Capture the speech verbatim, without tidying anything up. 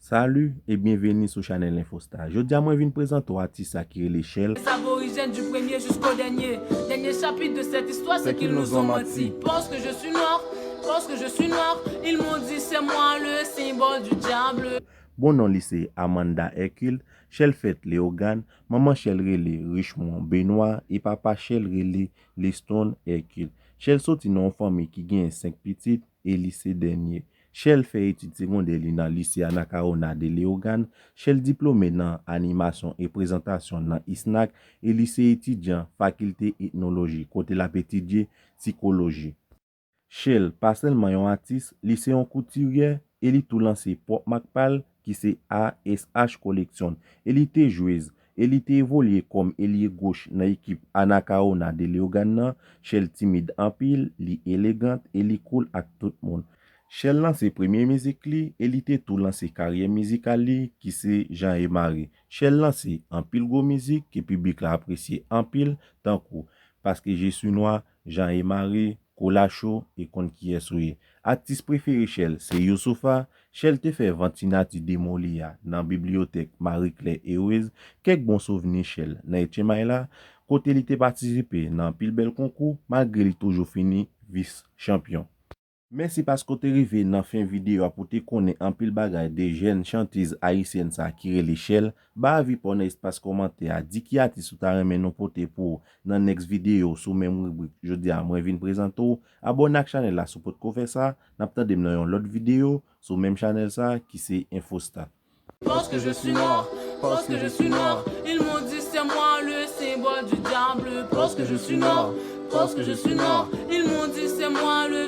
Salut et bienvenue sou chanèl Infostar. Jodi a mwen vin prezante w atis sa ki rele Shell. Les aborigènes du premier jusqu'au dernier. Dernier chapitre de cette histoire, c'est qu'ils nous ont menti. Parce que je suis noir, parce que je suis noir, ils m'ont dit c'est moi le symbole du diable. Bon non li se Amanda Hercule. Shell fèt Leyogàn. Manman Shell rele Richemond Benoît e papa Shell rele Leston Hercule. Shell soti nan yon fanmi ki genyen senk pitit e li se dènye. Shell fè etid segondè li nan lise Anacaona de Leyogàn. Shell diplome nan animasyon e prezantasyon nan ISNAC e li se etidyan fakilte etnoloji kote l ap etidye sikoloji. Shell pa sèlman yon atis, li se yon koutiryè e li tou lanse pwòp mak pa l ki se A S H Collection e li te jwez e li te evolye kòm elye goch nan ekip Anacaona de Leyogàn nan. Shell timid anpil, li elegant e li cool ak tout moun. Shell lanse premye mizik li e li te tou lanse karyè mizikal li ki se Jan e Mari. Shell lanse anpil gwo mizik ke piblik la apresye anpil tankou Paske Je suis noir, Jan e Mari, Kola Cho e Konn Kiyès Ou Ye. Atis prefere Shell se Youssoupha. Shell te fè vant sinati demo li a nan bibliyotèk Marie Claire Heureuse. Kèk bon souvni Shell nan H M I la, kote li te patisipe nan anpil bèl konkou, malgre li toujou fini vis chanpyon. Mèsi paske w te rive nan fen videyo a pou w te konnen anpil bagay de jèn chantez ayisyèn sa ki rele Shell. Ba avi pa w nan espas kòmantè a, di ki atis ou ta renmen nou pote pou ou nan next videyo sou menm ribrik. Jodi a mwen vin prezante w. Abòne ak chanèl la si w potko fè sa. N ap tande m nan yon lòt videyo sou menm chanèl sa ki se Infostar. Parce que je suis noir, parce que je suis noir, ils m'ont dit c'est moi le symbole du diable. Parce que je suis noir, parce que je suis noir, ils m'ont dit c'est moi le